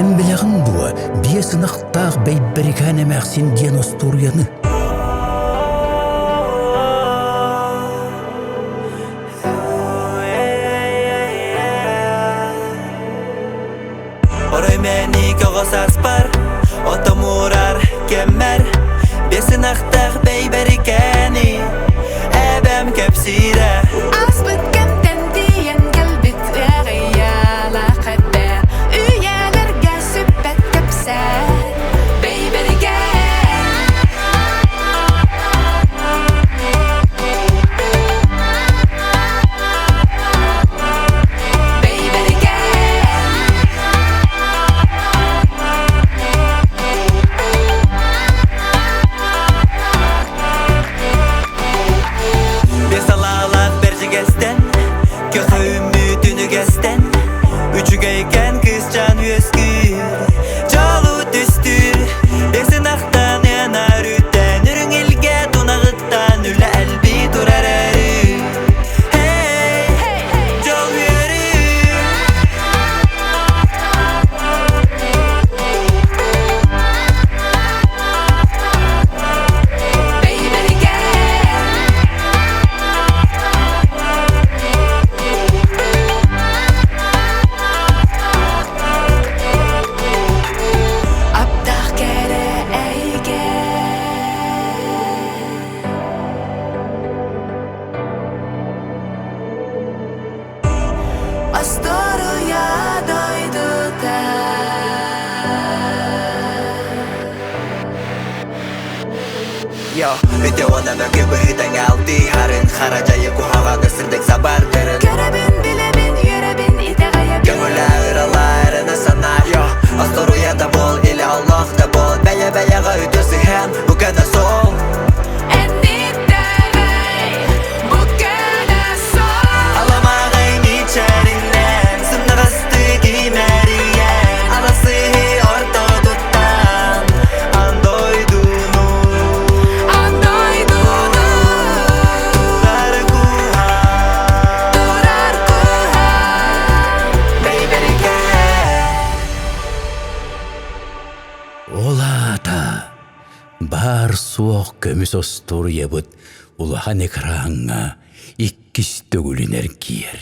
Эн билэҕин дуо биэс ынахтаах Бэйбэрикээн эмээхсин диэн остуоруйаны? Орой мэник оҕо сааспар, отомурар кэммэр, Биэс ынахтаах бэйбэрикээни эбэм кэпсиирэ. Ааспыт кэмтэн тиийэн кэлбит ыаҕыйалаах эбэ, Үйэлэргэ сүппэт кэпсээн, бэйбэрикээн. Бес алаалаах бэрдьигэстэн, көхөүммүтүн үгэстэн, үчүгэйкэн кыысчаан үөскүүр, дьолу түстүүр, бес ынахтан ыанар үттэн, үрүҥ илгэ тунаҕыттан үлэ элбии турар өрүү. Hey, дьол үөрүү! Аптаах кэрэ эйгэ Остуоруйа дойдута Йо, үтө уонна мөкү быһыытаҥ алтыһарын Хара дьайы куһаҕаны сырдык сабардарын Көрөбүн, билэбин, үөрэбин, итэҕэйэбин Көҥүлэ ыралаарына санаа Йо, остуоруйа да буол, или олох да буол Бэйэ-бэйэҕэ үтүө сыһыан, бу көнө суол Энниттэрэй, бу көнө суол Аламаҕай мичээринэн, сымнаҕастык имэрийэн Аласыһы ортотуттан, аан дойдуну Аан дойдуну Турар куһаҕан Турар куһаҕан Бэйбэрикээн Ол аата баар-суох көмүс остуоруйабыт улахан экраҥҥа иккис төгүлүн эргийэр.